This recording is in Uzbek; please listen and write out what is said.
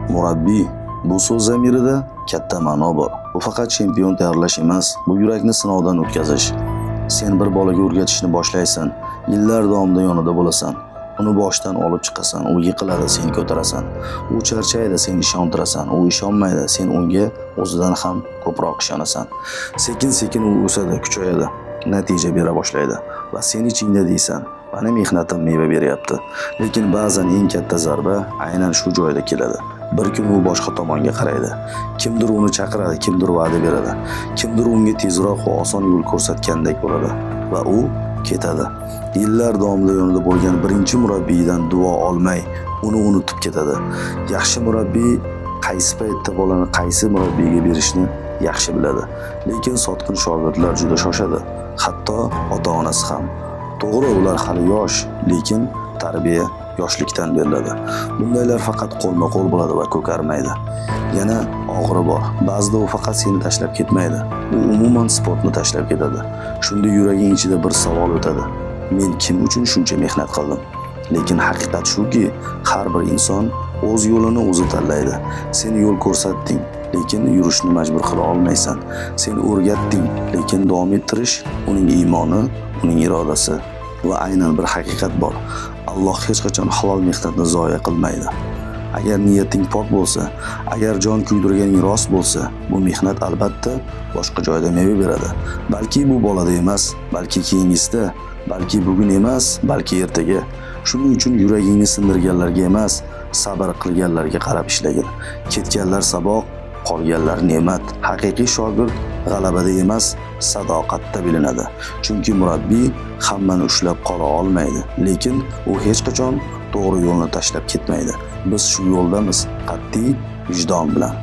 Murabbiy, bu so'z zamirida katta ma'no bor. Bu faqat chempion tayyorlash emas, bu yurakni sinovdan o'tkazish. Sen bir bolaga o'rgatishni boshlaysan, yillar davomida yonida bo'lasan. Uni boshdan olib chiqasan, u yiqiladi, sen ko'tarasan. U charchaydi, sen ishontirasan. U ishonmaydi, sen unga o'zidan ham ko'proq ishonasan. Sekin-sekin u o'sadi, kuchayadi, natija bera boshlaydi va sen ichingda deysan: "Mani mehnatim meva beryapti." Lekin ba'zan eng katta zarba aynan shu joyda keladi. Bir kun u boshqa tomonga qaraydi. Kimdir uni chaqiradi, kimdir va'da beradi. Kimdir unga tezroq va oson yo'l ko'rsatgandek bo'ladi va u ketadi. Yillar davomida yonida bo'lgan birinchi murabbiyidan duo olmay, uni unutib ketadi. Yaxshi murabbiy qaysi paytda bolani qaysi murabbiyga berishni yaxshi biladi. Lekin sotqin shogirdlar juda shoshadi. Hatto ota-onasi ham. To'g'ri, ular hali yosh, lekin tarbiya yoshlikdan beriladi. Bundaylar faqat qo'lma-qo'l bo'ladi va ko'karmaydi. Yana og'iri bor. Ba'zida u faqat seni tashlab ketmaydi. U umuman sportni tashlab ketadi. Shunda yuraging ichida bir savol o'tadi: "Men kim uchun shuncha mehnat qildim?" Lekin haqiqat shuki, har bir inson o'z yo'lini o'zi tanlaydi. Sen yo'l ko'rsatding, lekin yurishni majbur qila olmaysan. Sen o'rgatding, lekin davom ettirish uning iymoni, uning irodasi. Va aynan bir haqiqat bor. Alloh hech qachon halol mehnatni zoya qilmaydi. Agar niyating pok bo'lsa, agar jon kuydirganing rost bo'lsa, bu mehnat albatta boshqa joyda meva beradi. Balki bu bolada emas, balki keyingisida, balki bugun emas, balki ertaga. Shuning uchun yuragingni sindirganlarga emas, sabr qilganlarga qarab ishlagin. Ketganlar saboq, qolganlar ne'mat. Haqiqiy shogird g'alabada emas, sadoqatda bilinadi. Chunki murabbiy hammani ushlab qola olmaydi, lekin u hech qachon to'g'ri yo'lni tashlab ketmaydi. Biz shu yo'ldamiz, qat'iy vijdon bilan.